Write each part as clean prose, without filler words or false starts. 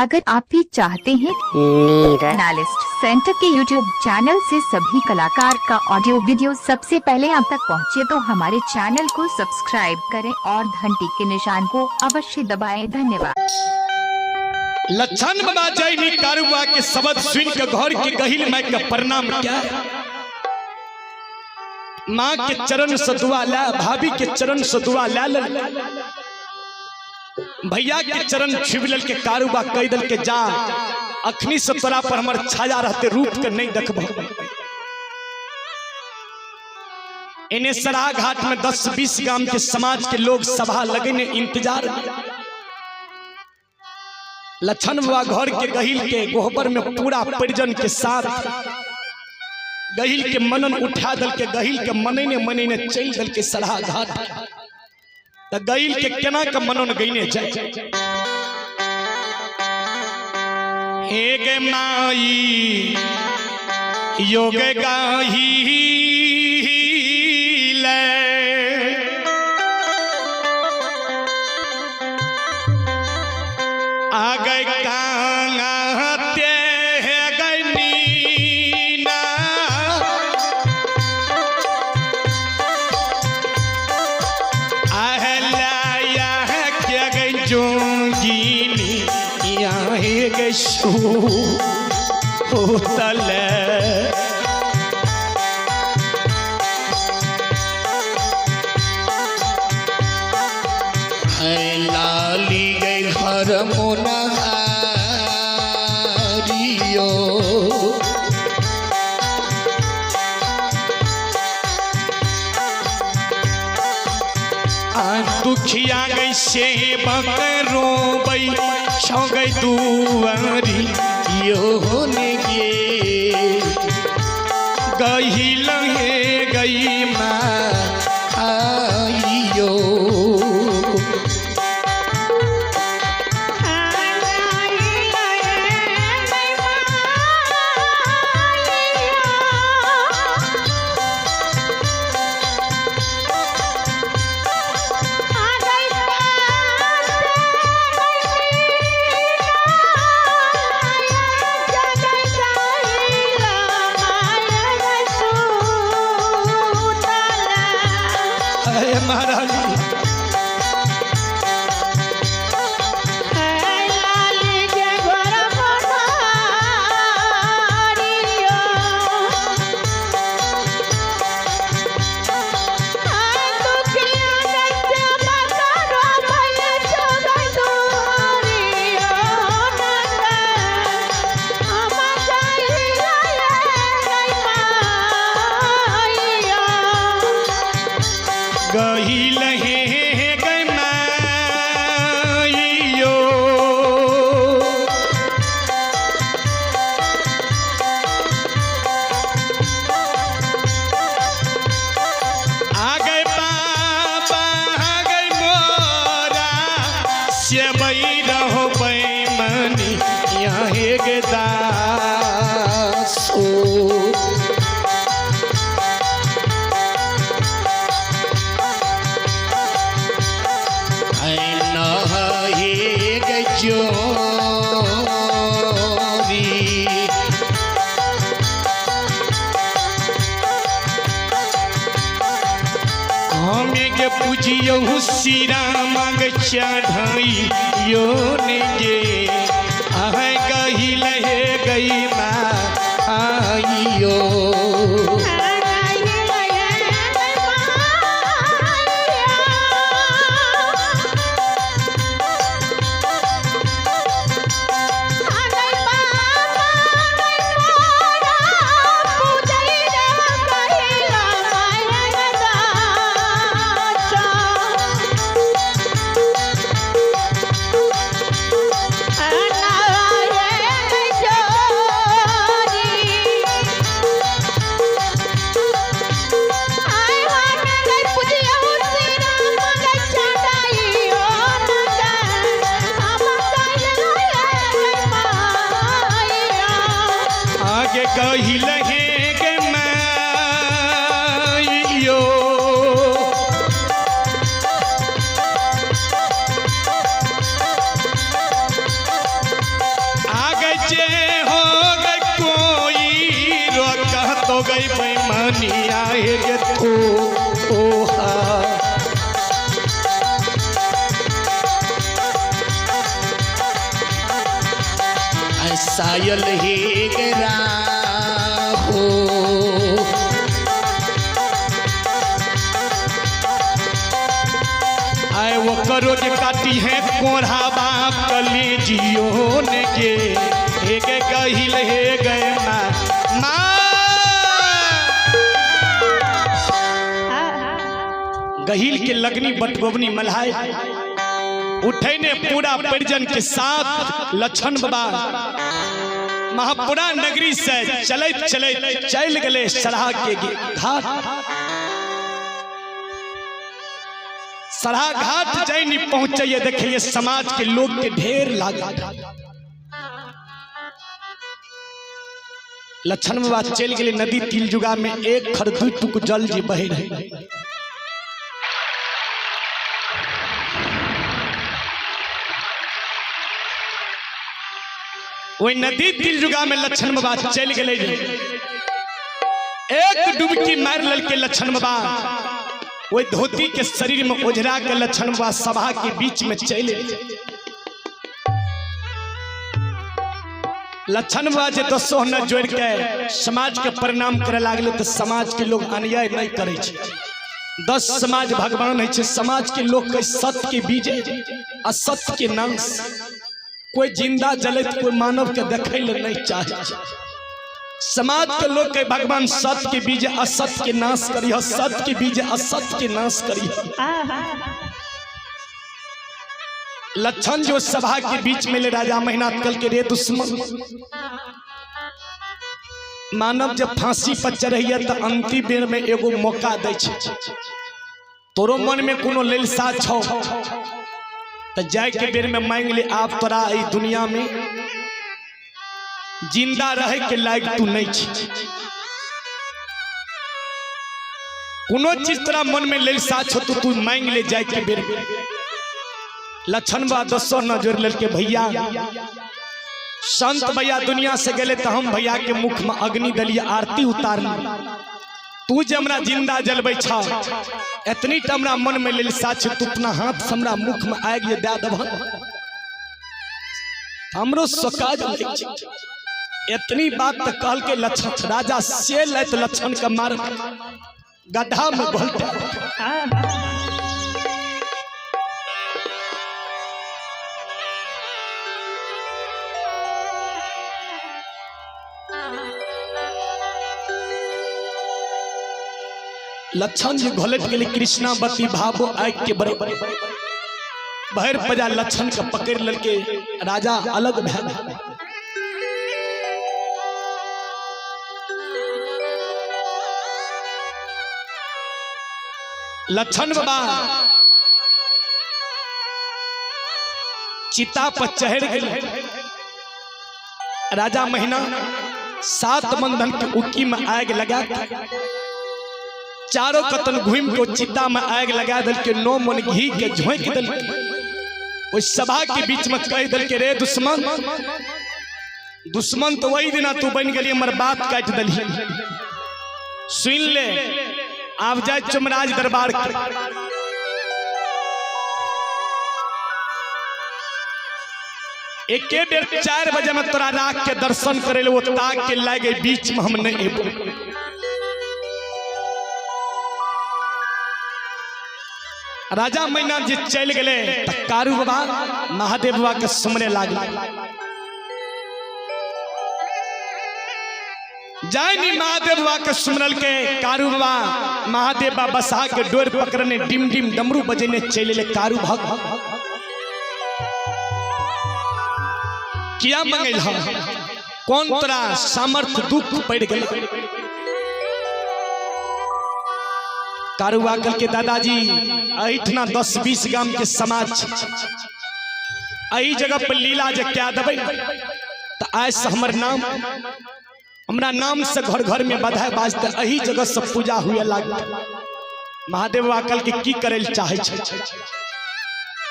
अगर आप भी चाहते हैं नीरज एनालिस्ट सेंटर के YouTube channel से सभी कलाकार का ऑडियो वीडियो सबसे पहले आप तक पहुंचे तो हमारे चैनल को सब्सक्राइब करें और घंटी के निशान को अवश्य दबाएं। धन्यवाद। लक्षण बाबा जैनी कारुआ के शब्द सुन के घर के गहिल माई के प्रणाम क्या, माँ के चरण से दुआ ला, भाभी के चरण से दुआ ला लल, भैया के चरण छुबि लल के कारुबा कह दल के जा अखनी से तोरा पर हमर छाया रहते रूप के नहीं देखबो। इन्हें सरा घाट में 10-20 गांव के समाज के लोग सभा लगने इंतजार। लक्षण बाबा घर के गहिल के गोहबर में पूरा परिजन के साथ गहिल के मनन उठा दल के गहिल के मनने मनने चल दल के सराह घाट। त गहिल के केना के मनन गईने जाए। हे गे माई योग गाही ले आ गए कांगाते है गनीना आहलाया है क्या गई जोगिनी यहाँ गई सू होतले। है लाली गई घर मोनहारियो आ दुखिया गई सेवक रोबई छौ गई दुआरी यो होने गे गही लहे गई माँ आइयो। अरे महाराज गही लहे गई माइयो आ गए बाबा आ गए मोरा सेवई रहो बैमनी यहाँ गे दासो। है नहे गई जोरी हमें के पूजियो श्री राम गे चढ़ाई यो ने गे आह गही लहे गई माँ आइयो। आगे कही लहे गे माइयो बचे हो गए कोई रोका तो गई बेईमानी आए गे तो ओहा। सायल ही गरा हो। आए वो करो के काटी है कोढ़ा बाप कली जियो ने के हे गे गहिल हे गए माँ माँ। गहिल के लगनी बटगोबनी मल्हाए उठे ने पूरा परिजन के साथ लक्षण बाबा महापुरा नगरी से चलैत चलैत चल गए सराह के घाट। सराह घाट जैनी पहुंचे देखिए समाज के लोग के ढेर लागल। लक्षण बाबा चल गए नदी तिलजुगा में एक खर दू टुक जल जी बहे रहे। वही नदी तिलजुगा में लक्षण बाबा चल गए, एक डुबकी मार ललके लक्षण बाबा वही धोती के शरीर में ओझरा के लक्षण बाबा सभा के बीच में चल। लक्षण बाबा जे दसो न जोड़ के समाज के प्रणाम करे लागले तो समाज के लोग अन्याय नहीं करे छै। 10 समाज भगवान है छै, समाज के लोग के सत्य के बीज असत्य के नाश। कोई जिंदा जलित कोई मानव के देखे ले नहीं चाहे। समाज के लोग के भगवान सत्य के बीज असत्य के नाश करिह, सत्य के बीज असत्य के नाश करिह। लक्षण जो सभा के बीच में ले राजा महिनाथ कल के रे दुश्मन मानव जब फांसी पर चढ़ैया तो अंतिम बेर में एगो मौका दै छै। तोरो मन में कोनो ललसा छौ तो जाय के बेर में मांग ले, आप तोरा ई दुनिया में जिंदा रहे के लायक तू नहीं छी। कोनो चीज तोरा मन में ललसा छौ तो तू मांग ले जाय के बेर में। लक्षण बा दसो न जोड़ ललके भैया संत भैया दुनिया से गए तो हम भैया के मुख में अग्नि दलिए आरती उतारली। तू जे हमरा जिंदा जलबै छ एतनी टा हमरा मन में ललसा छै, तू अपना हाथ से हमरा मुख में आगि जे दए देबह हमरो सकाज लागि छै। एतनी बात तो कहल के लक्षण राजा से लैत लक्षण के मार गड्ढा में घोलते। लक्षण जी घोलट गेलै कृष्णावती भावो आगि के बड़े भरि पजा लक्षण के पकड़ लेलकै राजा अलग भए गेल। लक्षण बाबा चिता पर चढ़ गेल। राजा महीना 7 बंधन के उकी में आग लगा के चारों कतन घूम के चिता में आग लगा दल के 9 मन घी के झोंक दल। उस सभा के बीच में कह दल के रे दुश्मन, दुश्मन तो वही दिना तू बन गई हमर बात काट दली, सुन ले आप जाए चमराज दरबार के। एके बेर 4 बजे में तोरा राख के दर्शन करे ले वो ताक के लागे बीच में हम नहीं एबो। राजा मैना जी चल गए त कारू बाबा महादेव बाबा के सुमरे लागल। जानी महादेव बाबा के सुमरल के कारू बाबा महादेव बाबा बसा के डोर पकड़ने डिम डिम डमरू बजेने चल ले कारू भक्त किया मंगल हम कौन तोरा सामर्थ दुख पड़ गए। कारुआ कल के दादाजी अहिठना 10-20 गाम के समाज अही जगह पर लीला जे क्या देबै तो आज से हमर नाम हमरा नाम से घर घर में बधाई बाजते अही जगह से पूजा हुए लागत। महादेव आकल के की करे चाहे छै।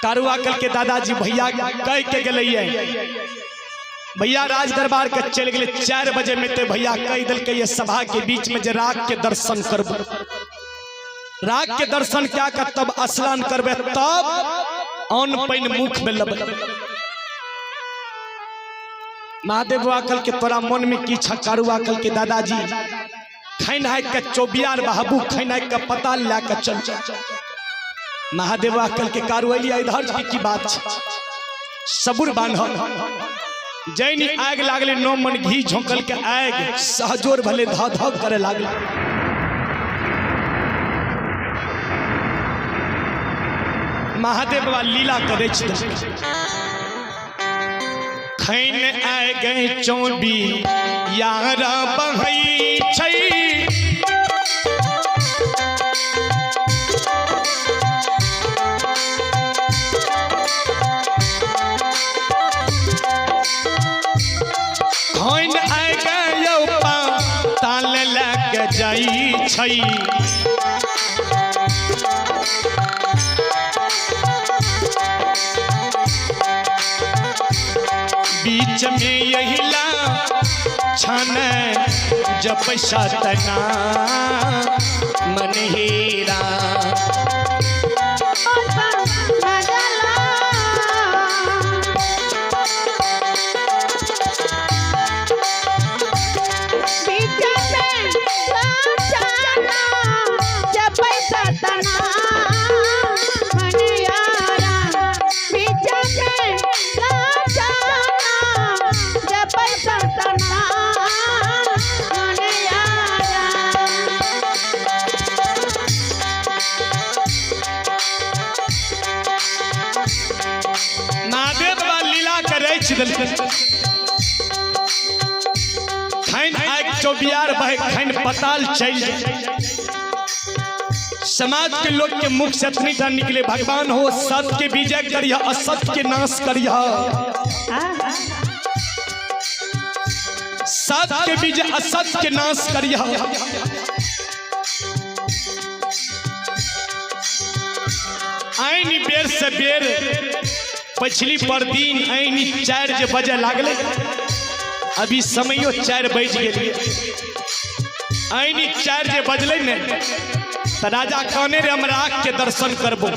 कारुआ कल के दादाजी भैया कह के गेलैये भैया राज दरबार के चल गए 4 बजे में ते भैया कह दिल के ये सभा के बीच में जे राग के दर्शन करब, राग के दर्शन क्या कर तब स्नान करबे, तब अन्न पानि मुख में लबे। महादेव आकल के तोरा मन में की छा? कारू आकल के दादाजी खैन हाय के चौबियार बाबू खैन हाय के पताल ला के चल। महादेव आकल के कारू अलिया इधर की बात छे, सबुर बान्ह। जैनी आग लागले 9 मन घी झोंकल के आग सहजोर भले ध ध करे लागले। महादेव बाबा लीला करे खैन आए गए चौबी यार बहई छै, खैन आए गए ताल लग जाई छै। बीच में यहिला छन जप सतना मन हीरा। खैन आग चौबियार बहे खैन पताल चल। समाज के लोग के मुख से इतनी टा निकले भगवान हो सत्य के विजय करिह असत्य के नाश करिह। सत्य के विजय असत्य के नाश करिह। आईनी बेर से बेर पछली पर दिन ऐनी 4 जे बजे लागले, अभी समयो 4 बज गेलिए। ऐनी 4 जे बजले ने त राजा कहने रे हम राग के दर्शन करबो।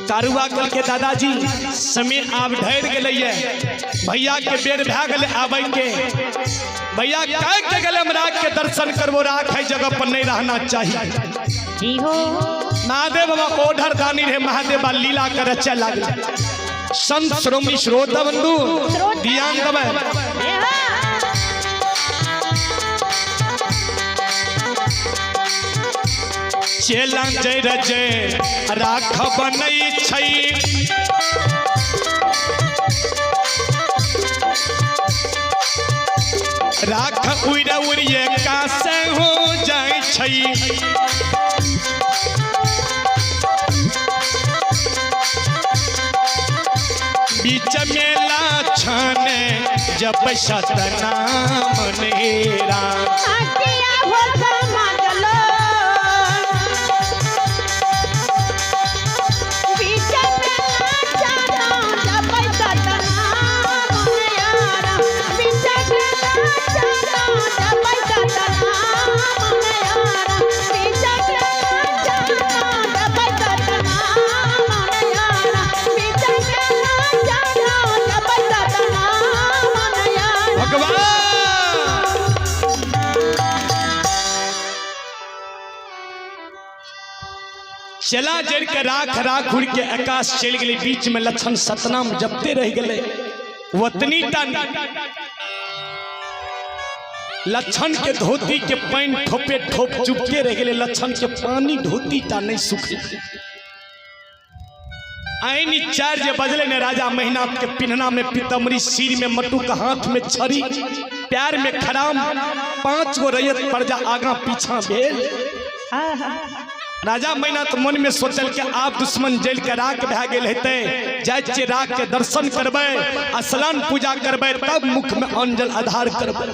कारुआ कल के दादाजी समय आब ढेर गेलै, भैया के बेर भए गेलै आबै के। भैया कह के गेलै हम राग के दर्शन करबो, राख है जगह पर नहीं रहना चाहिए। जी हो महादेव बाबा ओढ़र दानी रे महादेव बाबा लीला कर रचे लागल। संत श्रोमणी श्रोता बंधु ध्यान दबे। चेला जय रजय राख बनई छै, राख उड़ उड़िए कासे हो जाय छै। बीच मेला छाने जब सतना मनेरा। चला जड़ के राख राख उड़ के आकाश चल गए। बीच में लक्षण सतनाम जपते रह गए। वतनी टा लक्षण के धोती के पानी ठोपे ठोप चुपते रह गए। लक्षण के पानी धोती टा नहीं सूख। आईनी 4 जे बजले ने राजा महिनाथ के पिन्हना में पितमरी, सिर में मटुक, हाथ में छड़ी, प्यार में खराम, 5 गो रैयत प्रजा आगा पीछा भेल। राजा मैनाथ मन में सोचल के आप दुश्मन जेल के राख भए गेल हेतै, जाय छियै राख के दर्शन करबै, स्नान पूजा करबै, तब मुख में अंजल आधार करबै।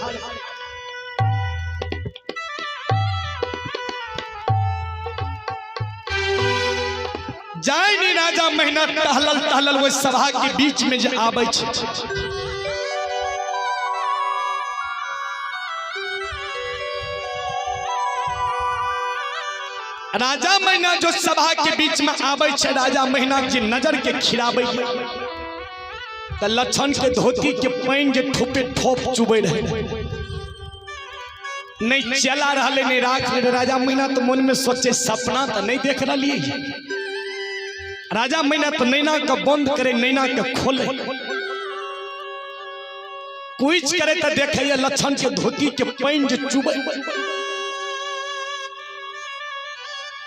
जाय नहीं राजा महीना टहलल टहलल ओहि सभा के बीच में जे आबै छै। राजा महीना जो सभा के बीच में आबै छै, राजा महीना के नजर के खिराबै त लक्षण के धोती के पानि जे ठोपे ठोप चुबै रहे, नहीं चला रहले नहीं राख रहे। राजा महीना तो मन में सोचे सपना तो नहीं देख रही। राजा महीना तो नैना के बंद करे नैना के खोले, कुछ करे तो देखे लक्षण के धोती के पानि जे चुबै।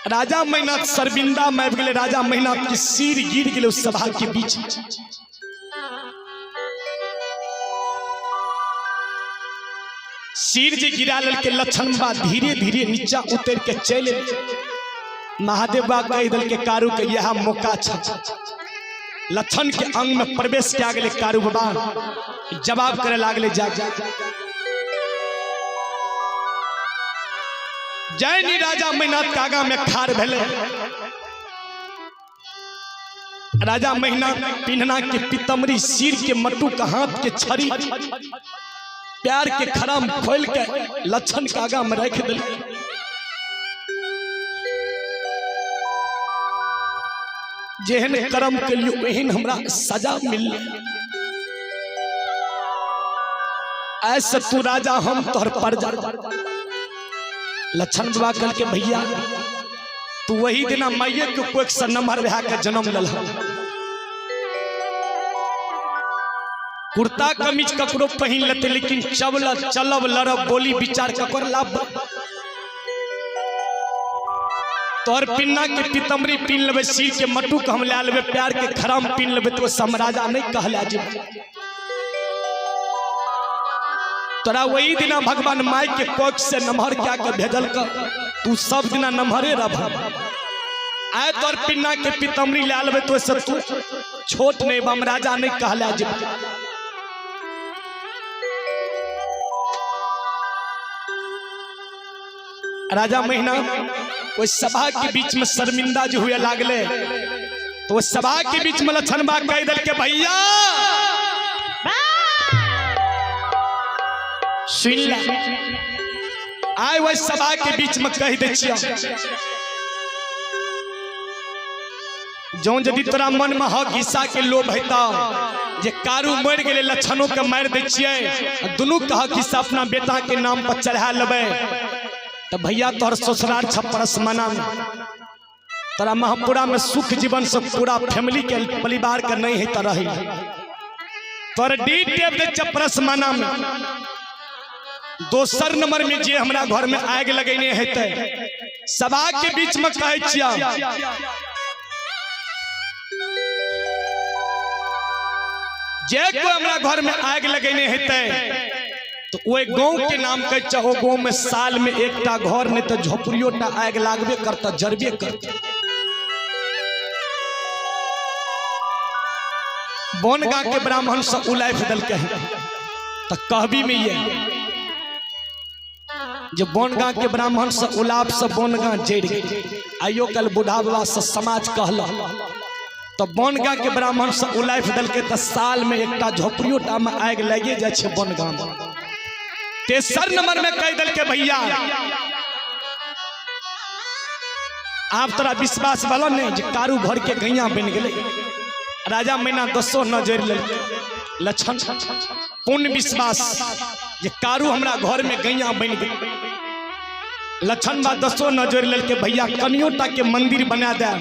राजा महीना शर्मिंदा में आबि गेलै। राजा महीना के सिर गिर गेलै उस सभा के बीच। सिर जे गिरा लेलकै लक्षण बा धीरे धीरे नीचा उतर के चलि महादेव बा कहि देलकै कारू के यह मौका छ। लक्षण के अंग में प्रवेश कए गेलै कारू बाबा, जवाब करे लागले जा जैनी राजा महिनाथ के आगा में खार भेलै। राजा महिना पिन्हना के पितमरी सिर के मटू के हाथ के छड़ी प्यार के खराम खोल के लक्षण के आगा में रख दिल। जेहन कर्म के लिए ओहन हमरा सजा मिल। ऐसे तू राजा हम तोहर प्रजा। लक्षण बाबा कल के भैया तू वही दिना माइये के कोख से नमहर भए के जन्म लल। कुर्ता कमीज ककरो पहिन लेते लेकिन चबल चलब लड़ब बोली विचार ककर लाभ। तोहर पिन्ना के पितमरी पिन लेबै, सिर के मटुक हम ले लेबै, प्यार के खराम पिन लेबै तो समराजा नहीं कहला जेबै। तोरा वही दिना भगवान माई के कोख से नमहर क्या के भेजल कर, तू सब दिना नमहरे रह। आए तोर पिन्ना के पितमरी ले लेबै तो से तू छोट नहीं बम राजा नहीं कहला जेबै। राजा महीना वो सभा के बीच में शर्मिंदा जो हुए लागले तो वो सभा के बीच में लक्षण बा कह दल के भैया सुन ले। आए वह सभा के बीच में कह दे छिया जौन यदि तोरा मन में हक हिस्सा के लोभ हेता जे कारू मर गेले लक्षणों के मारि दै छियै, दुनू के हक हिस्सा अपना बेटा के नाम पर चढ़ा लेबै तो भैया तोहर ससुराल छप्परस मना में तोरा महापुरा में सुख जीवन से पूरा फैमिली के परिवार के नहीं है रही। तोहर डी टेप दे चपरस मना में दोसर नंबर में जे हमरा घर में आग लगेने हेतै सभा के बीच में कहै छिया जे कोई हमरा घर में आग लगेने हेतै तो वही गाँव के नाम कह चाहो गाँव में साल में एकटा घर नहीं तो झोपड़ियो टा आग लागबे करता जरबे करता। बोनगा के ब्राह्मण सब उलाइफ दल के तो कहबी में ये जो बोनगा के ब्राह्मण सब उलाप से बोनगा जड़ गई। आइयो कल बूढ़ा बाबा से समाज कहला तो बोनगा के ब्राह्मण सब उलाइफ दल के तो साल में एकटा झोपड़ियो टा में आग लगे जाए छे बोनगा में। तेसर नंबर में कह दल के भैया आप तोरा विश्वास वाला नहीं जे कारू घर के गैया बन गए। राजा मैना दसो नजर ले लक्षण पूर्ण विश्वास जे कारू हमरा घर में गैया बन गए। लक्षण बा दसो नजर लेल के भैया कनियोटा के मंदिर बना दे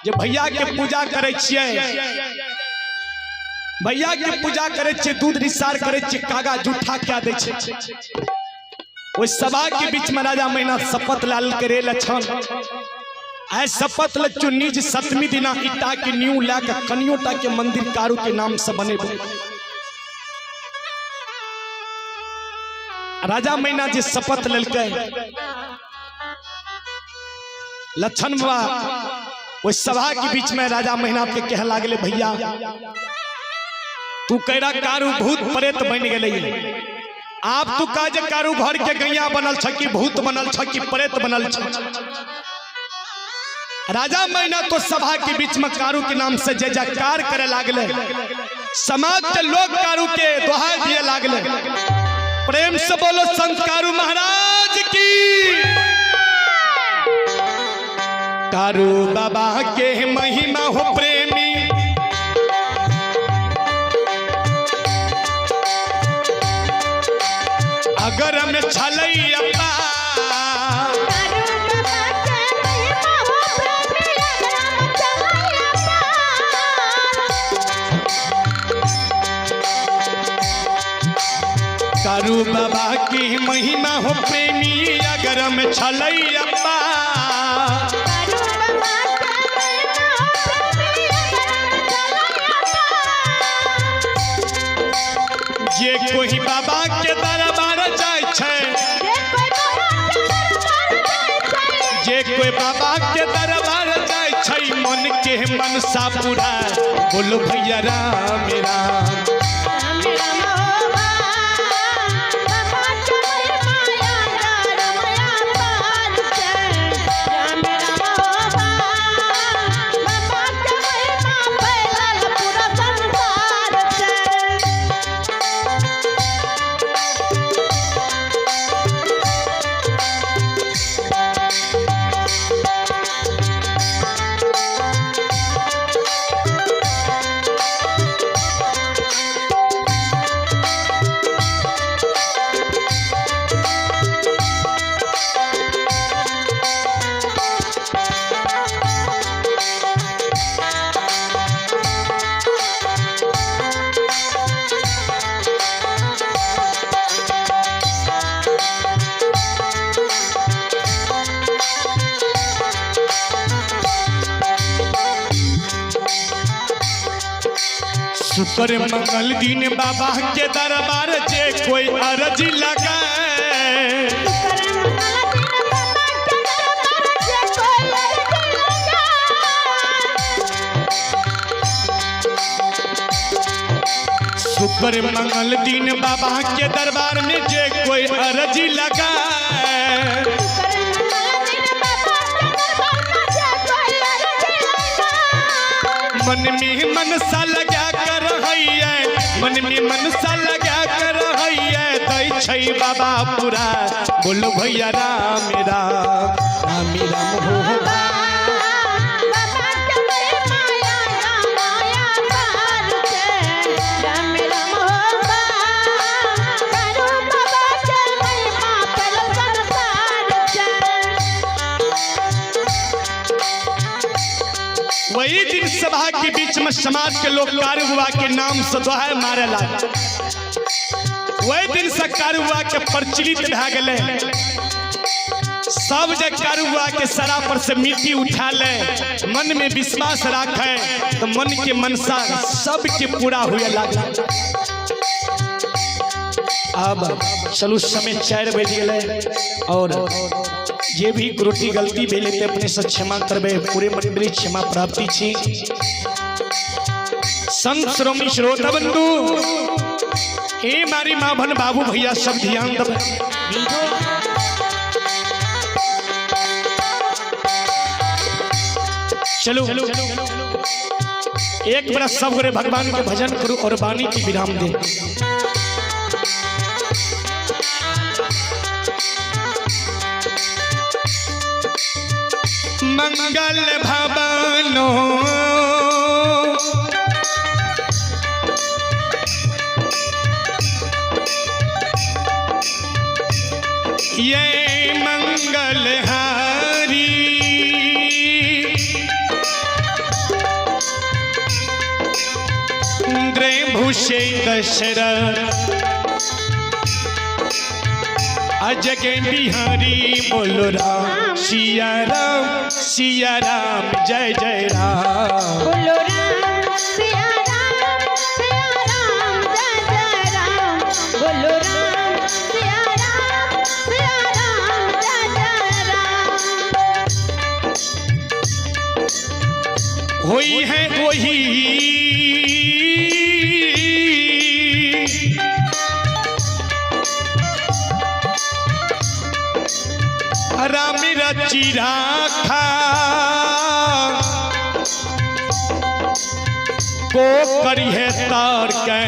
जे भैया के पूजा करे छियै, भैया के पूजा करे छियै, दूध निसार करे छियै, कागा जूठा क्या दै छै। ओहि सभा के बीच में राजा मैना शपथ लाल के रे लक्षण आय शपथ लच्चू निज सतमी दिना ईटा के न्यू ला के कनियोटा के मंदिर कारू के नाम से बनेबो। राजा मैना जे शपथ लेलकै लक्षण बाबा ओहि सभा के बीच में राजा मैना के कह लागले भैया तू कह कारू भूत प्रेत बन गेलै, आप तू कह जे कारू घर के गैया बनल छ कि भूत बनल छ कि प्रेत बनल छ। राजा मैना तो सभा के बीच में कारू के नाम से जय जयकार करे लागले। समाज के लोग कारू के दोहाई दिए लागले। प्रेम से बोलो संत कारू महाराज की। कारू बाबा के महिमा हो प्रेमी, अगर में छलई अप्पा। कारू बाबा की महिमा हो प्रेमी, अगर में छलई अप्पा। जे कोई बाबा के दरबार जाय छै, जे कोई बाबा के दरबार जाय छै, मन के मनसा पूरा। बोलो भैया राम राम। शुक्र मंगल दिन बाबा के दरबार जे कोई अर्जी लगाए, शुक्र मंगल दिन बाबा के दरबार में जे कोई अर्जी लगाए, मन में मनसा लगा कर हैया, मन में मनसा लगा कर हैया, दै छै बाबा पूरा। बोलो भैया राम राम, राम राम हो। वही दिन सभा के बीच में समाज के लोग कारू बाबा के नाम से दोहाई मारे लागे। वही दिन से कारू बाबा के प्रचलित भए गेलै। सब जे कारू बाबा के सरा पर से मिट्टी उठा ले, मन में विश्वास राखे तो मन के मनसा सबके पूरा हुए लागल। अब चलू समय 4 बज गेलै और जे भी त्रुटि गलती भेलै ते अपने से क्षमा करबै, पूरे मंडली क्षमा प्राप्ति छी। संत श्रोमणी श्रोता बंधु, ए मारी माँ भन बाबू भैया सब ध्यान देबै। चलो एक बार सब गोरे भगवान के भजन करू और वाणी की विराम दे। मंगल भवनो ये मंगलहारी, भूषे दशरथ अजगे बिहारी। बोलो राम सिया राम, सिया राम जय जय राम। बोलो राम सिया राम, सिया राम जय जय राम। बोलो राम सिया राम, सिया राम जय जय राम। हुई है वही राम रची राखा, को करिहे तार के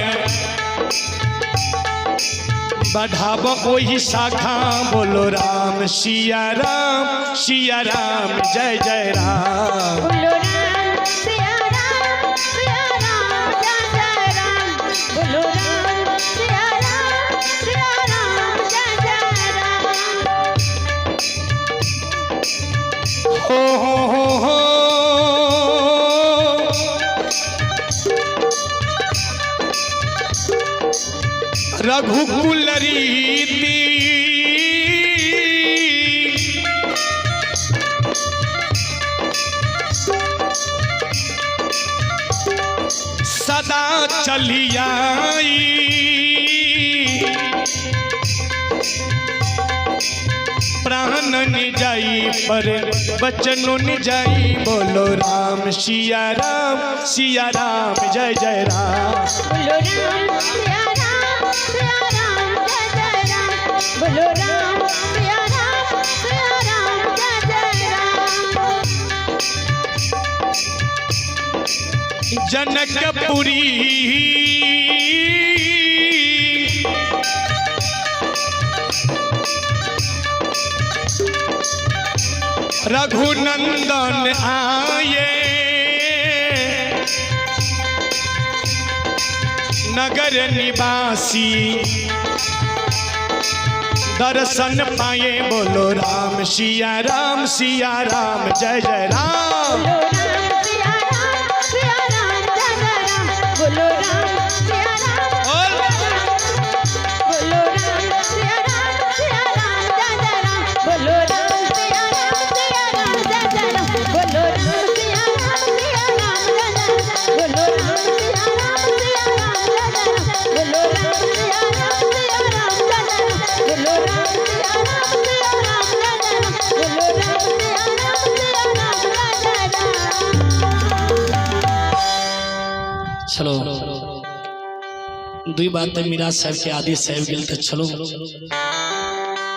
बढ़ाब ओही शाखा। बोलो राम सिया राम सिया राम जय जय राम। बोलो राम सिया राम सिया राम जय जय राम। बोलो राम सिया राम सिया राम जय जय राम। हो हो हो हो रघुकुल रीति सदा चली आई। प्राण निजाई पर बचन निजाई। बोलो राम सिया राम सिया राम जय जय राम। बोलो राम सिया राम सिया राम जय जय राम। बोलो राम सिया राम सिया राम जय जय राम। जनकपुरी रघुनंदन आए नगर निवासी दर्शन पाए। बोलो राम सिया राम सिया राम जय जय राम। बोलो राम सिया राम सिया राम जय जय राम। बोलो राम सिया राम और बोलो राम सिया राम सिया राम जय जय राम। बोलो राम सिया राम सिया राम जय जय राम। बोलो राम सिया राम सिया राम जय जय राम। बोलो राम सिया राम सिया राम जय जय राम। बोलो राम सिया राम सिया राम जय जय राम। बोलो राम सिया राम सिया राम जय जय राम। बोलो राम सिया राम सिया राम जय जय राम। चलो दुई बात मीरा साहब के आदेश साहब गेल तो चलो।